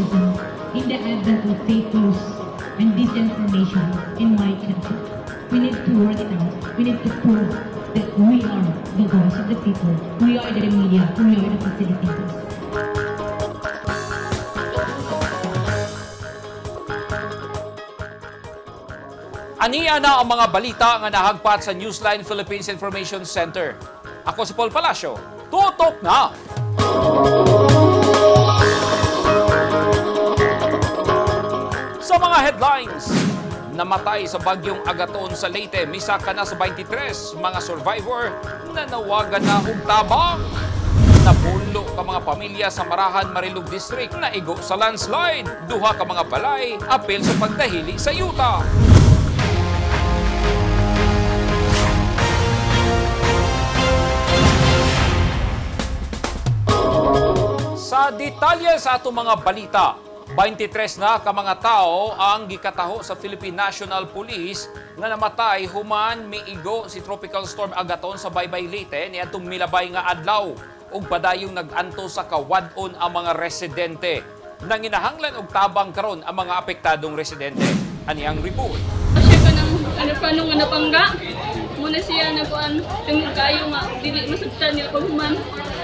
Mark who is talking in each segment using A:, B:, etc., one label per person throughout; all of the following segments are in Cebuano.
A: journalism in the advent of fake news and disinformation in my country. We need to work it out. We need to prove that we are the voice of the people. We are the media. We are the facilitators.
B: Aniya na ang mga balita nga nahagpat sa Newsline Philippines Information Center. Ako si Paul Palacio. Tutok na! Sa mga headlines, namatay sa bagyong Agaton sa Leyte, misaka na sa 23, mga survivor nanawagan na og tabang. Napulo ka mga pamilya sa Marahan, Marilog District naigo sa landslide. Duha ka mga balay, apel sa pagdahili sa yuta. Sa detalye sa atong mga balita, 23 na ka mga tao ang gikataho sa Philippine National Police nga namatay human miigo si Tropical Storm Agaton sa Baybay Leyte niadtong milabay nga adlaw ug padayong nag-anto sa kawad-on ang mga residente. Nanginahanglan og tabang karon ang mga apektadong residente. Ani ang report.
C: Siya ka ng ano paano nga napangga. Muna siya nagkuan tungod kayo nga dili masabtan niya pag human.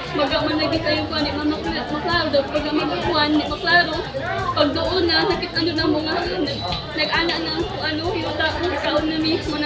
C: Maga man lagi kayo kuan di man maklaro daw pag magkuan di maklaro. Pag doon na nakita ano na mga nag-ana na kung ano yuta kaon na mi mo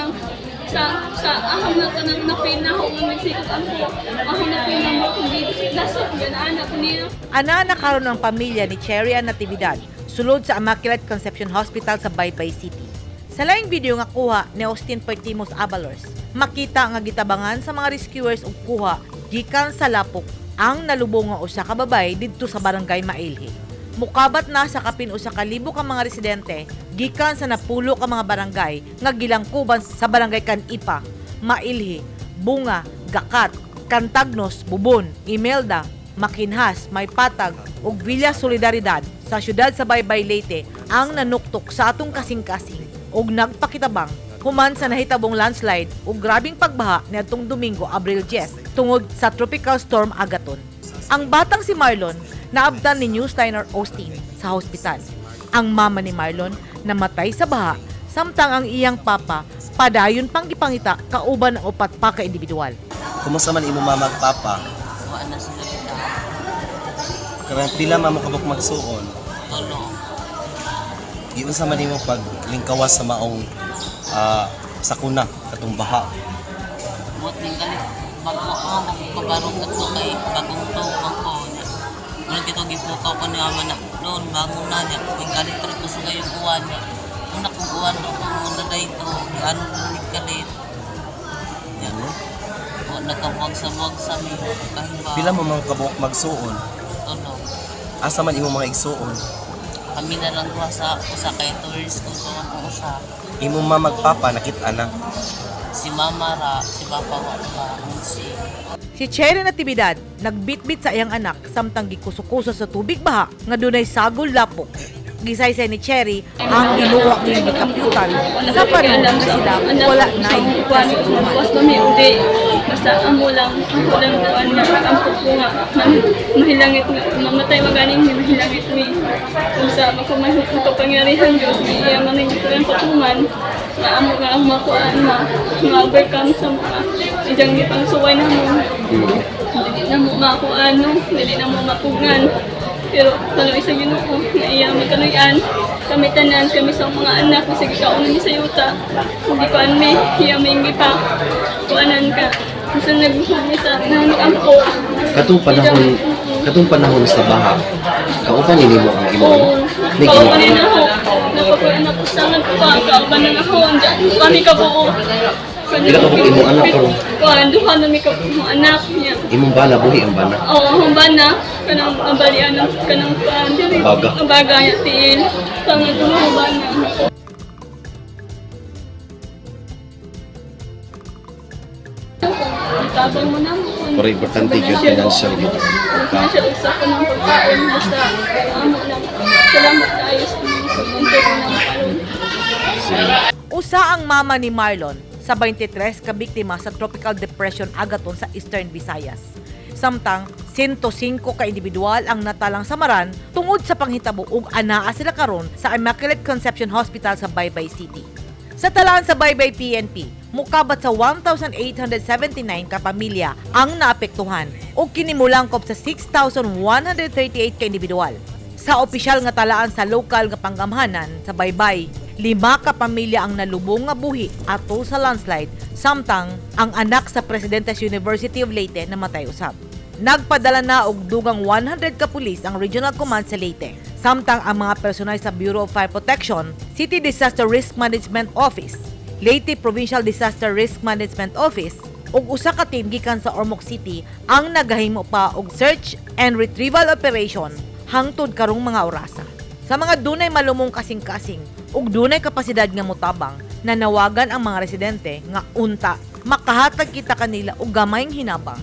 C: sa ahong na kanang napil na ho nga nagsikot ang ko ahong napil na mo kung dito sa lasok ganaan ako niya.
D: Ana na karon ang pamilya ni Cherry Ann Natividad sulod sa Immaculate Conception Hospital sa Baybay City. Sa laing video nga kuha ni Austin Pertimos Abalos, makita nga gitabangan sa mga rescuers og kuha gikan sa lapok ang nalubong nga usa ka babay didto sa barangay Mailhi. Mukabat na sa kapin 1,000 ka mga residente gikan sa napulo ka mga barangay nga gilangkuban sa barangay Kanipa, Mailhi, Bunga, Gakat, Cantagnos, Bubon, Imelda, Makinhas, Maypatag ug Villa Solidaridad sa siyudad sa Baybay Leyte ang nanuktok sa atong kasing-kasing ug nagpakitabang human sa nahitabong landslide ug grabing pagbaha niadtong Domingo, Abril 10 tungod sa tropical storm Agaton. Ang batang si Marlon naabdan ni Newsliner Austin sa hospital. Ang mama ni Marlon namatay sa baha samtang ang iyang papa padayon pang gipangita kauban ang upat pa ka individual.
E: Kumusta man imo mama ag papa?
F: Wa na sila kita.
E: Karon pila man mo kabuk magsuon?
F: Tulo.
E: Giunsa man nimo paglingkawas sa maong sakuna katong baha?
F: Buot ning galit. Bago ako magpabarong kadto kay bagong to ang ko niya. Muna kito gipukaw ko niya man na noon bangon na niya. Ning galit ra ko sa kayong uwan niya. Una kong uwan ko muna dayto. Ano ning galit. Niya. Wa nakabuwag sa buwag sa mi. Kahiba.
E: Pila mo man kabuk magsuon?
F: Tulo.
E: Asa man imo mga igsuon?
F: Kami na lang duha sa usa kay tourist kung tuwa kung usa.
E: Imo mama ag papa nakit-an na.
F: Si mama ra, si papa wa pa. Si
D: Si Cherry Natividad nagbitbit sa iyang anak samtang gikuso-kuso sa tubig baha nga dunay sagol lapok. Gisaysay ni Cherry ang giluwa ng gikapitan sa panahon nga sila wala na kasiguruhan.
C: Bukas kami uli. Basta amo lang, ako lang kuan nga ampo ko nga mahilangit nga mamatay maganing mahilangit mi. Kung sa makapangyarihan Diyos mi iya man ang kuan patuman nga amo nga ang makuan ma nga overcome sa mga ijang gipangsuway namo. Dili na mo makuan no, dili na mo mapugngan. Pero kaloy sa Ginoo nga iya may kaloy-an kami tanan kami sa mga anak kasi gikaon mi sa yuta. Hindi ko mi iya may gipa kuanan ka. Bisan nagbuhog mi sa nanuampo.
E: Katong panahon sa baha, kauban ni nimo ang imong
C: Oo. Kauban ni na ako. Napakuan ako sa nga pa kauban na ako. Kami kabuo.
E: Pila ka buok imong anak karon?
C: Kuan duha na mi kabuo anak niya.
E: Imong bana buhi ang bana.
C: Oo, ang bana kanang ang balian ng kanang kuan diri.
E: Baga.
C: Ang baga niya tiil. Pangatlo ang bana. Tabang mo na mo.
E: Pero importante gyud financial gyud.
C: Financial usa ko ng pagkaon basta amo lang. Salamat kaayo sa mga na karon.
D: Usa ang mama ni Marlon sa 23 ka biktima sa tropical depression Agaton sa Eastern Visayas. Samtang 105 ka individual ang natalang samaran tungod sa panghitabo ug anaa sila karon sa Immaculate Conception Hospital sa Baybay City. Sa talaan sa Baybay PNP, mukabat sa 1,879 ka pamilya ang naapektuhan ug kini molangkob sa 6,138 ka individual. Sa opisyal nga talaan sa lokal nga panggamhanan sa Baybay, lima ka pamilya ang nalubong nga buhi atol sa landslide, samtang ang anak sa presidente sa University of Leyte namatay usab. Nagpadala na og dugang 100 ka pulis ang Regional Command sa Leyte. Samtang ang mga personal sa Bureau of Fire Protection, City Disaster Risk Management Office, Leyte Provincial Disaster Risk Management Office ug usa ka team gikan sa Ormoc City ang nagahimo pa og search and retrieval operation hangtod karong mga orasa. Sa mga dunay malumong kasing-kasing ug dunay kapasidad nga motabang, nanawagan ang mga residente nga unta makahatag kita kanila og gamayng hinabang.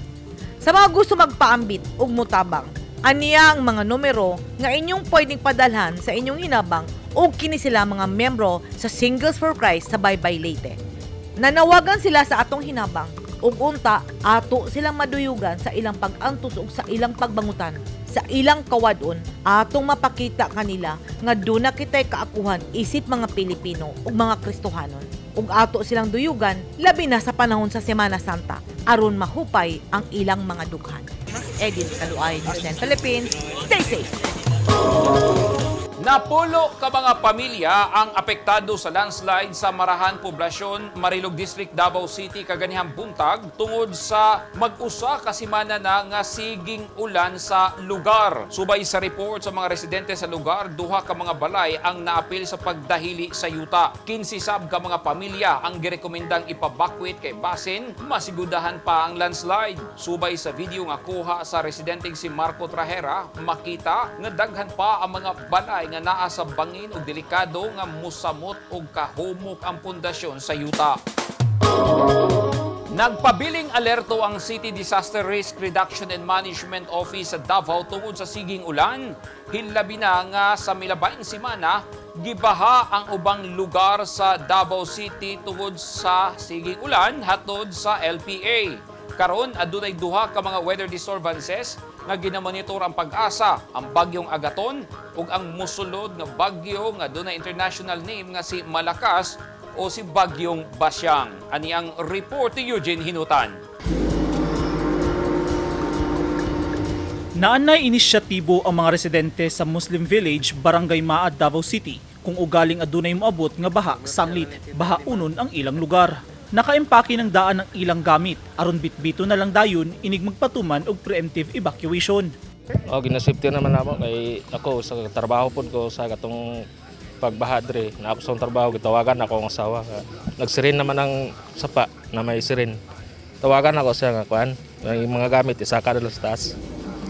D: Sa mga gusto magpaambit ug motabang, aniya ang mga numero nga inyong pwedeng padalhan sa inyong hinabang ug kini sila mga membro sa Singles for Christ sa Baybay, Leyte. Nanawagan sila sa atong hinabang ug unta ato silang maduyugan sa ilang pag-antos ug sa ilang pagbangutan. Sa ilang kawadon, atong mapakita kanila nga duna kitay kaakuhan isip mga Pilipino ug mga Kristohanon. Ug ato silang duyugan labi na sa panahon sa Semana Santa aron mahupay ang ilang mga dughan. Edith Kaluay, News 10 Philippines. Stay safe.
B: Napulo ka mga pamilya ang apektado sa landslide sa Marahan Poblasyon, Marilog District, Davao City kaganihang buntag tungod sa mag-usa ka semana na nga siging ulan sa lugar. Subay sa report sa mga residente sa lugar, duha ka mga balay ang naapil sa pagdahili sa yuta. 15 sab ka mga pamilya ang girekomendang ipabakwit kay basin masigudahan pa ang landslide. Subay sa video nga kuha sa residenteng si Marco Trajera, makita nga daghan pa ang mga balay nga naa sa bangin ug delikado nga musamot og kahumok ang pundasyon sa yuta. Nagpabiling alerto ang City Disaster Risk Reduction and Management Office sa Davao tungod sa siging ulan. Hilabi na nga sa milabayng semana, gibaha ang ubang lugar sa Davao City tungod sa siging ulan hatod sa LPA. Karon adunay duha ka mga weather disturbances nga ginamonitor ang PAGASA, ang bagyong Agaton ug ang musulod nga bagyo nga dunay international name nga si Malakas o si Bagyong Basyang. Ani ang report ni Eugene Hinutan.
G: Naanay inisyatibo ang mga residente sa Muslim Village, Barangay Maad, Davao City kung ugaling adunay moabot nga baha sanglit, baha unon ang ilang lugar. Nakaempake ng daan ang ilang gamit aron bitbito na lang dayon inig magpatuman og preemptive evacuation.
H: Oh, ginasafety naman namo kay ako sa trabaho pod ko sa katong pagbaha dre. Na ako sa akong trabaho, gitawagan ako ang asawa. Nagsirin naman ang sapa na may sirin. Tawagan ako siya nga kuan, ang mga gamit isaka na lang sa taas.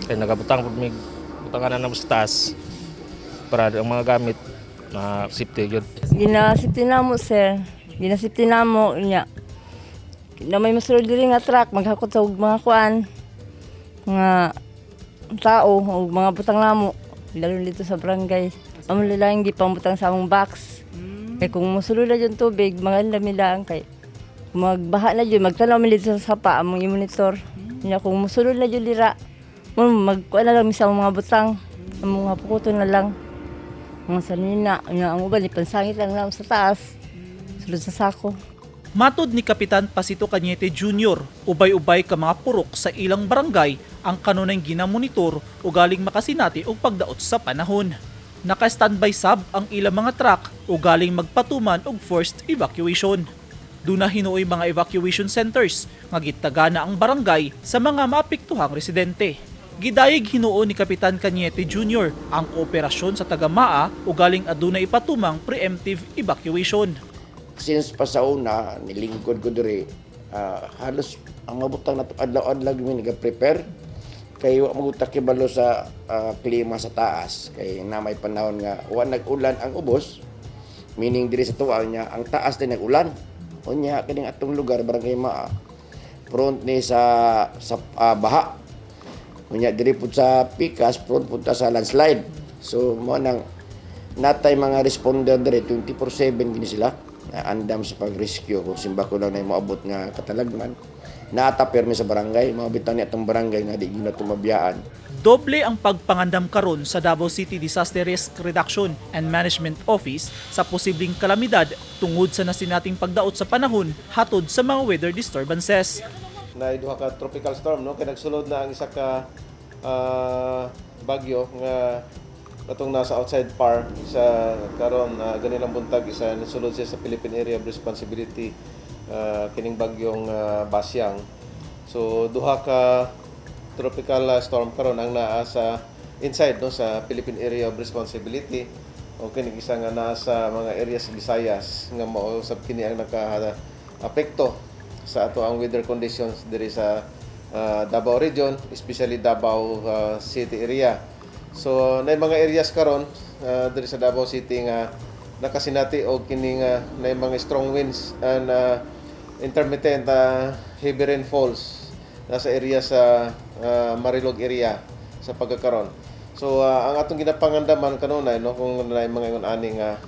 H: Kay nagabutang pud mig butangan na namo sa taas para ang mga gamit na safety gyud.
I: Ginasipti na mo, sir. Ginasipti na mo niya. Na may masulod diri nga truck maghakot sa og mga kuan, mga tao o mga butang namo lalo dito sa barangay. Amo lang gipambutang sa among box. Kay kung mosulod na yung tubig, mga lami lang kay magbaha na jud, magtanaw mi dito sa sapa among i-monitor. Nya kung mosulod na jud dira, mo magkuan na lang mi sa among mga butang, among mga pukuton na lang. Mga sanina, nya ang uban ipansangit lang namo sa taas. Sulod sa sako.
G: Matod ni Kapitan Pasito Cañete Jr., ubay-ubay ka mga purok sa ilang barangay ang kanunay ginamonitor ugaling makasinati og pagdaot sa panahon. Naka-standby sab ang ilang mga truck ugaling magpatuman og forced evacuation. Duna hinuoy mga evacuation centers nga gitagana ang barangay sa mga maapektuhang residente. Gidayeg hinuon ni Kapitan Cañete Jr. ang kooperasyon sa taga-Maa ugaling aduna ipatumang preemptive evacuation.
J: Since pa sa una nilingkod ko diri, halos ang mabutang nato adlaw-adlaw mi nag-prepare kay wa mo kibalo sa klima sa taas kay na may panahon nga wa nag-ulan ang ubos, meaning diri sa tuwa niya ang taas din nag-ulan. Unya kining atong lugar, Barangay Maa, prone ni sa baha. Unya diri pud sa Pikas, prone pud ta sa landslide. So mo nang natay mga responder diri 24/7 gini sila na andam sa pag-rescue kung simbako lang na moabot nga katalagman. Naata permi sa barangay, mga bitaw ni atong barangay nga di gyud nato mabiyaan.
G: Doble ang pagpangandam karon sa Davao City Disaster Risk Reduction and Management Office sa posibleng kalamidad tungod sa nasinating pagdaot sa panahon hatod sa mga weather disturbances.
K: Na duha ka tropical storm, no, kay nagsulod na ang isa ka bagyo nga katong nasa outside PAR sa karon, ganilang buntag isa nisulod siya sa Philippine Area of Responsibility, kining bagyong Basyang. So duha ka tropical storm karon ang naa sa inside, no, sa Philippine Area of Responsibility o kining isa nga naa sa mga areas sa Visayas nga mao sab kini ang naka apekto sa ato ang weather conditions diri sa Davao Region, especially Davao City area. So nay mga areas karon diri sa Davao City nga nakasinati og kini nga nay mga strong winds and intermittent heavy rainfalls nasa area sa Marilog area sa pagkakaron. So ang atong ginapangandaman kanunay, no, kung naay mga ingon ani nga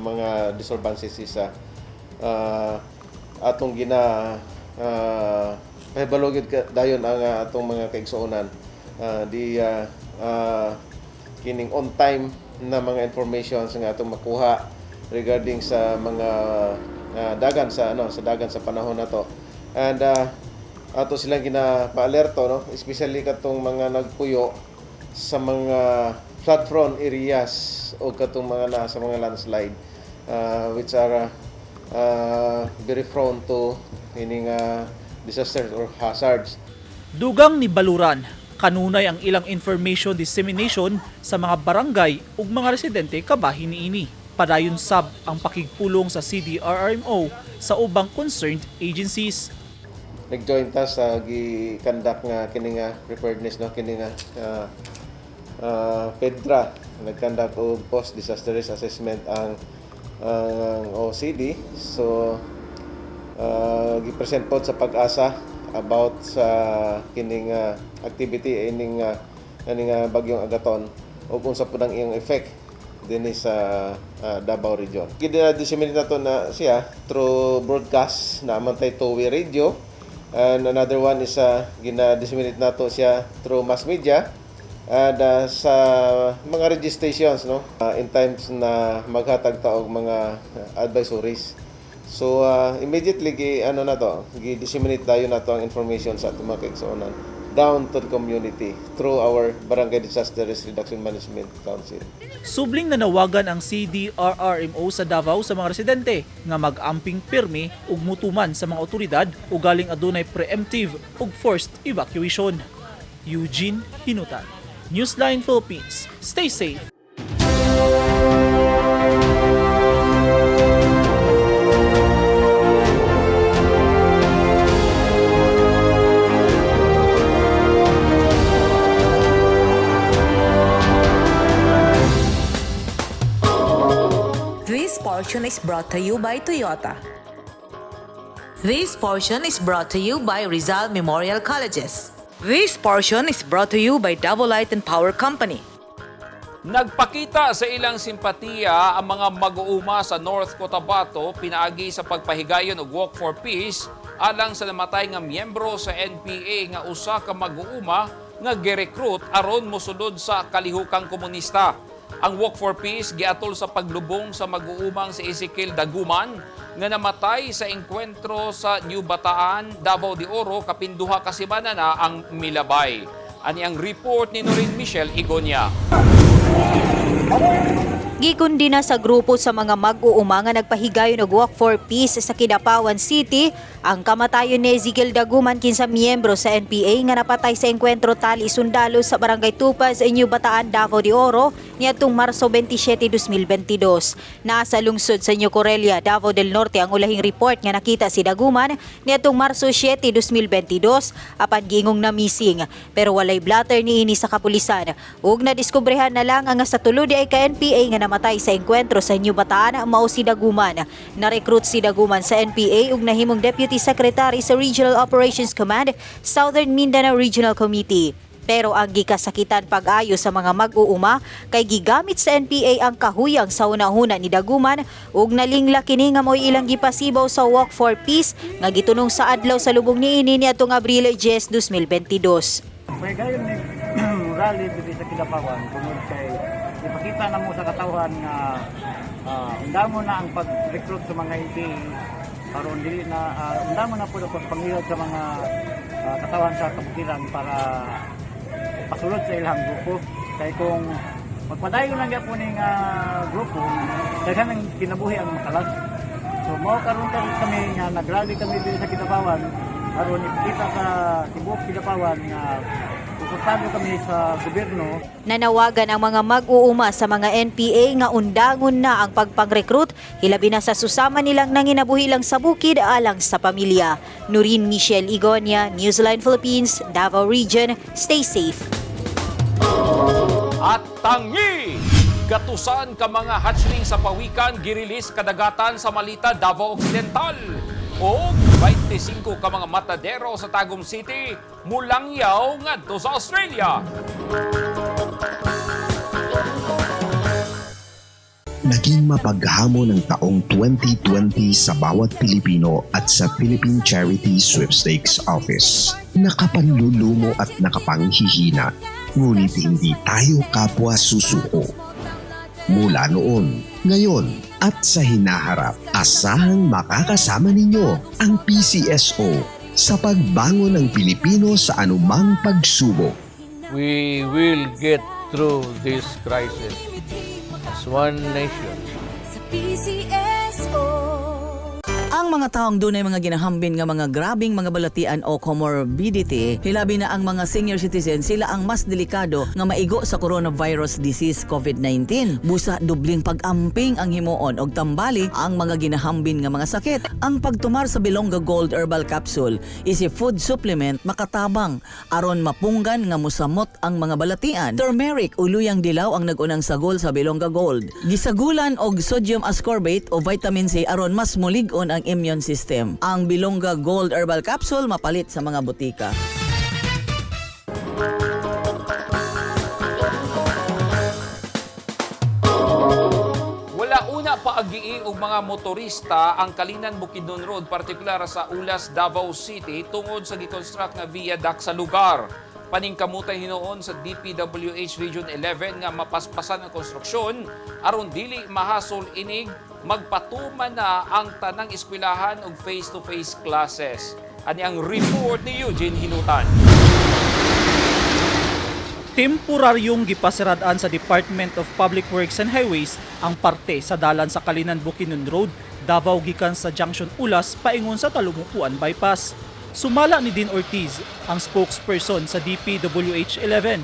K: mga disturbances sa atong gina pahibalo gyud dayon ang atong mga kaigsuonan, di kining on time na mga informations nga atong makuha regarding sa mga dagan sa ano sa dagan sa panahon na to, and ato silang ginapaalerto, no, especially katong mga nagpuyo sa mga flood prone areas o katong mga nasa mga landslide, which are very prone to ining disasters or hazards.
G: Dugang ni Baluran, kanunay ang ilang information dissemination sa mga barangay ug mga residente kabahin niini. Padayon sab ang pakigpulong sa CDRRMO sa ubang concerned agencies.
K: Nag-join ta sa gi-conduct nga kini nga preparedness, no, kini nga PEDRA. Nag-conduct og post disaster risk assessment ang OCD. So gi-present pod sa PAGASA about sa kining activity ining kaning bagyong Agaton ug unsa pud ang iyang effect dinhi sa Davao Region. Gina-disseminate nato na siya through broadcast na man tay two-way radio, and another one is gina-disseminate nato siya through mass media and sa mga radio stations, no, in times na maghatag ta og mga advisories. So immediately gi ano na to, gi-disseminate tayo na to ang information sa atong mga kaigsuonan down to the community through our Barangay Disaster Risk Reduction Management Council.
G: Subling nanawagan ang CDRRMO sa Davao sa mga residente nga mag-amping pirmi ug mutuman sa mga otoridad o galing adunay preemptive ug forced evacuation. Eugene Hinutan, Newsline Philippines. Stay safe.
D: This portion is brought to you by Toyota. This portion is brought to you by Rizal Memorial Colleges. This portion is brought to you by Davao Light and Power Company.
B: Nagpakita sa ilang simpatiya ang mga mag-uuma sa North Cotabato pinaagi sa pagpahigayon og Walk for Peace alang sa namatay nga miyembro sa NPA nga usa ka mag-uuma nga girecruit aron mosulod sa kalihukang komunista. Ang Walk for Peace giatol sa paglubong sa mag-uumang si Ezekiel Daguman nga namatay sa engkwentro sa New Bataan, Davao de Oro kapin 2 ka semana na ang milabay. Ani ang report ni Noreen Michelle Igonia.
L: Gikundina sa grupo sa mga mag-uuma nga nagpahigayon og Walk for Peace sa Kidapawan City ang kamatayon ni Ezekiel Daguman, kinsa miyembro sa NPA nga napatay sa engkwentro tali sundalo sa Barangay Tupaz, New Bataan, Davao de Oro niadtong Marso 27, 2022. Naa sa lungsod sa New Corellia, Davao del Norte ang ulahing report nga nakita si Daguman niadtong Marso 7, 2022 apan giingong na missing, pero walay blatter niini sa kapulisan. Ug nadiskubrehan na lang ang sa tulo di ay ka NPA nga namatay sa engkwentro sa New Bataan mao si Daguman. Na-recruit si Daguman sa NPA ug nahimong Deputy Secretary sa Regional Operations Command, Southern Mindanao Regional Committee. Pero ang gikasakitan pag-ayo sa mga mag-uuma kay gigamit sa NPA ang kahuyang sa una-una ni Daguman ug nalingla kini nga mo'y ilang gipasibaw sa Walk for Peace nga gitunong sa adlaw sa lubong niini niadtong Abril 10, 2022.
M: May gayon ni rally diri sa Kidapawan tungod kay ipakita na mo sa katawhan nga undamo na ang pag-recruit sa mga NPA aron dili na undamo na pud ang pagpangilad sa mga katawhan sa kabukiran para pasulod sa ilang grupo, kay kung magpadayon lang gyapon ning grupo, daghan ang kinabuhi ang makalas. So mao karon kami nga nagrally kami diri sa Kidapawan aron ipakita sa tibuok Kidapawan nga suportado kami sa gobyerno.
L: Nanawagan ang mga mag-uuma sa mga NPA nga undangon na ang pagpang-recruit, hilabi na sa susama nilang nanginabuhi lang sa bukid alang sa pamilya. Nurin Michelle Igonia, Newsline Philippines, Davao Region. Stay safe.
B: At tangi! Gatusan ka mga hatchling sa pawikan girilis kadagatan sa Malita, Davao Occidental. O 25 ka mga matadero sa Tagum City mulangyaw ngadto sa Australia.
N: Naging mapaghamon ang taong 2020 sa bawat Pilipino at sa Philippine Charity Sweepstakes Office. Nakapanlulumo at nakapanghihina, ngunit hindi tayo kapwa susuko. Mula noon, ngayon at sa hinaharap, asahang makakasama ninyo ang PCSO sa pagbangon ng Pilipino sa anumang pagsubok.
O: We will get through this crisis as one nation.
P: PCSO.
Q: Ang mga taong dunay mga ginahambin nga mga grabing mga balatian o comorbidity, hilabi na ang mga senior citizen, sila ang mas delikado nga maigo sa coronavirus disease COVID-19. Busa dubling pag-amping ang himuon og tambali ang mga ginahambin nga mga sakit. Ang pagtumar sa Bilongga Gold Herbal Capsule is a food supplement makatabang aron mapunggan nga musamot ang mga balatian. Turmeric o luyang dilaw ang nagunang sagol sa Bilongga Gold. Gisagulan og sodium ascorbate o vitamin C aron mas mulig-on ang immune system. Ang Bilongga Gold Herbal Capsule mapalit sa mga butika.
B: Wala una paagii og mga motorista ang Kalinan Bukidnon Road, partikular sa Ulas, Davao City, tungod sa gikonstruct nga viaduct sa lugar. Paningkamutay hinuon sa DPWH Region 11 nga mapaspasan ang konstruksyon aron dili mahasol inig magpatuman na ang tanang eskwelahan og face-to-face classes. Ani ang report ni Eugene Hinutan.
G: Temporaryong gipasiradan sa Department of Public Works and Highways ang parte sa dalan sa Kalinan Bukidnon Road, Davao gikan sa Junction Ulas paingon sa Talumupuan Bypass. Sumala ni Dean Ortiz, ang spokesperson sa DPWH 11,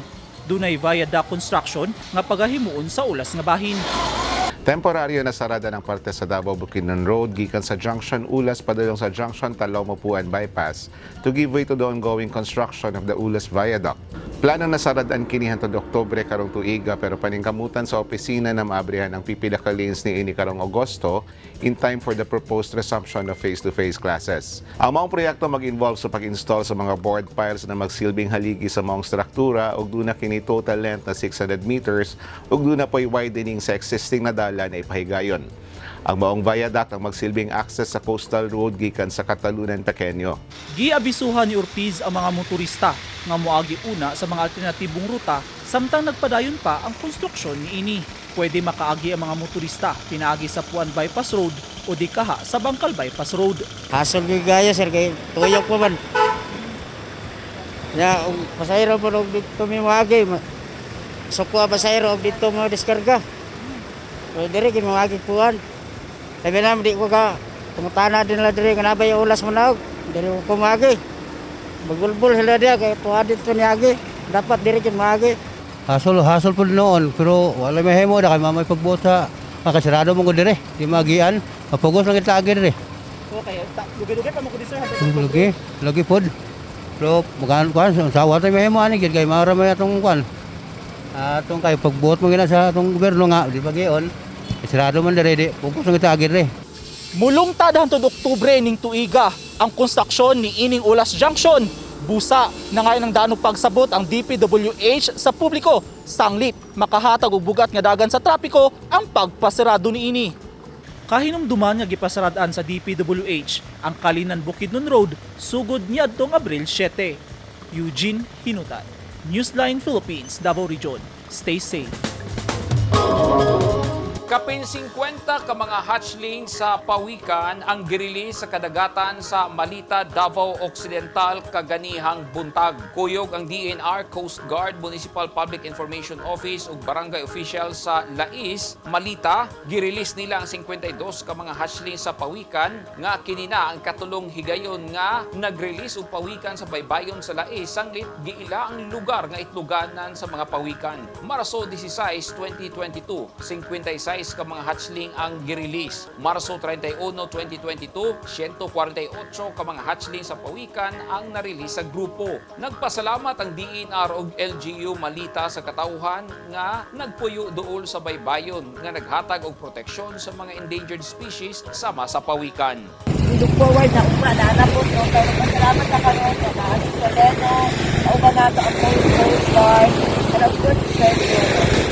G: dunay viaduct construction nga pagahimuon sa Ulas nga bahin.
K: Temporaryo na sarada ng parte sa Davao Bukidnon Road gikan sa Junction Ulas padulong sa Junction Taloma-Puan Bypass to give way to the ongoing construction of the Ulas Viaduct. Plano na saradan kini hantod Oktubre karong tuiga, pero paningkamutan sa opisina na maabrihan ang pipila ka lanes niini karong Agosto in time for the proposed resumption of face-to-face classes. Ang maong proyekto mag-involve sa pag-install sa mga bored piles na magsilbing haligi sa maong struktura ug duna kini total length na 600 meters ug duna po'y widening sa existing na dalan na ipahigayon. Ang maong viaduct ang magsilbing access sa coastal road gikan sa Catalunan Pequeño.
G: Giabisuhan ni Ortiz ang mga motorista nga moagi una sa mga alternatibong ruta samtang nagpadayon pa ang konstruksyon niini. Pwede makaagi ang mga motorista pinaagi sa Puan Bypass Road o di kaha sa Bangkal Bypass Road.
R: Hasol gyud gaya, sir, kay tuyok pa man. Ya, og pasahero po og dito mi moagi. Suko ang pasahero og dito mo diskarga. Pero diri kay moagi puan. Sabi na di ko ka pangutana din la diri nga nabay ulas mo naog. Diri ko moagi. Magulbul sila diya kay tuwa dito niagi. Dapat diri kay moagi.
S: Hasol, hasol po noon, pero wala may himo na kay mamay pagbuot sa makasirado mo ko dire, di magian, mapugos lang kita agi dire.
G: Okay, lugi-lugi pa mo ko sir.
S: Lagi, lagi pod. Pero magaan kuan, sa wa tay mahimo ani gid kay mara may atong kuan. Atong kay pagbuot mo gina sa atong gobyerno nga di pagion. Sirado man dire di, pugos lang kita agi dire.
G: Mulungtad hantod Oktubre ning tuiga ang konstruksyon ni ining Ulas Junction. Busa, nangayon ng daan og pagsabot ang DPWH sa publiko. Sanglit, makahatag og bugat nga dagan sa trapiko ang pagpasarado niini. Kahinumduman nga gipasaradan sa DPWH ang Kalinan Bukidnon Road sugod niadtong Abril 7. Eugene Hinutan, Newsline Philippines, Davao Region. Stay safe.
B: Kapin 50 ka mga hatchling sa pawikan ang girili sa kadagatan sa Malita, Davao Occidental kaganihang buntag. Kuyog ang DNR, Coast Guard, Municipal Public Information Office ug barangay official sa Lais, Malita, girilis nila ang 52 ka mga hatchling sa pawikan nga kini na ang katulong higayon nga nag-release og pawikan sa baybayon sa Lais sanglit giila ang lugar nga itluganan sa mga pawikan. Marso 16, 2022, 56 ka mga hatchling ang girelease. Marso 31, 2022, 148 ka mga hatchling sa pawikan ang narelease sa grupo. Nagpasalamat ang DNR ug LGU Malita sa katawhan nga nagpuyo duol sa baybayon nga naghatag og proteksyon sa mga endangered species sama sa pawikan.
P: We look forward na ugma na na po, no? Pero pasalamat na karon sa naa si Soleno, kauban nato ang Coast Guard, and of course, Treasurer.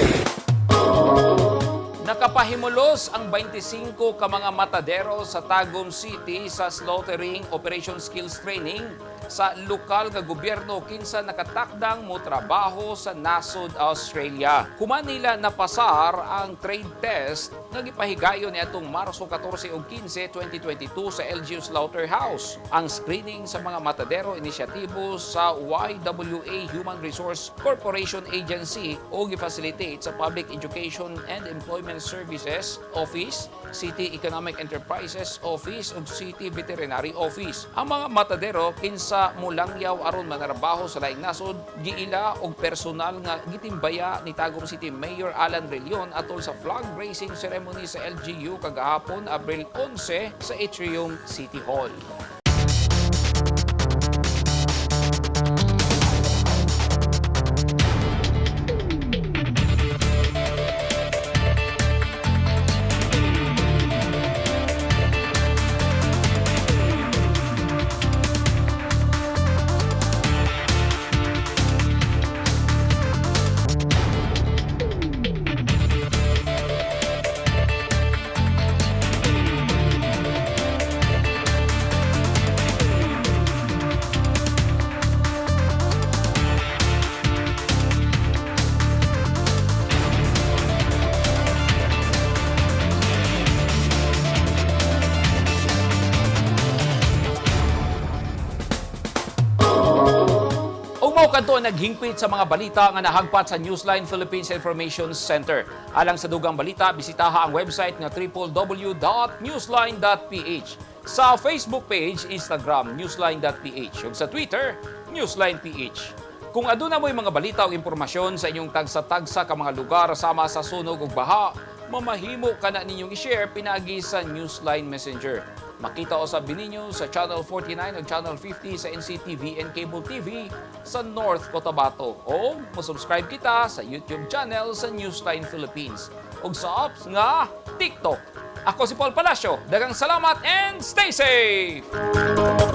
B: Nakapahimulos ang 25 ka mga matadero sa Tagum City sa slaughtering operation skills training sa lokal nga gobyerno kinsa nakatakdang mo trabaho sa nasod Australia. Human nila napasar ang trade test nga gipahigayon niadtong Marso 14 ug 15, 2022 sa LGU Slaughterhouse. Ang screening sa mga matadero inisyatibo sa YWA Human Resource Corporation Agency o gi-facilitate sa Public Education and Employment Services Office, City Economic Enterprises Office ug City Veterinary Office. Ang mga matadero kinsa mulangyaw aron manarbaho sa laing nasod giila og personal nga gitimbaya ni Tagum City Mayor Alan Rillon atol sa flag raising ceremony sa LGU kagahapon Abril 11 sa Atrium City Hall. Ug mao kadto ang naghingpit sa mga balita nga nahagpat sa Newsline Philippines Information Center. Alang sa dugang balita, bisitaha ang website nga www.newsline.ph. Sa Facebook page, Instagram, newsline.ph ug sa Twitter, newsline.ph. Kung aduna mo'y mga balita o impormasyon sa inyong tagsa-tagsa ka mga lugar sama sa sunog ug baha, mamahimo kana ninyong i-share pinaagi sa Newsline Messenger. Makita usab ninyo sa Channel 49 ug Channel 50 sa NCTV and Cable TV sa North Cotabato. O mo-subscribe kita sa YouTube channel sa Newsline Philippines ug sa apps nga TikTok. Ako si Paul Palacio. Daghang salamat and stay safe!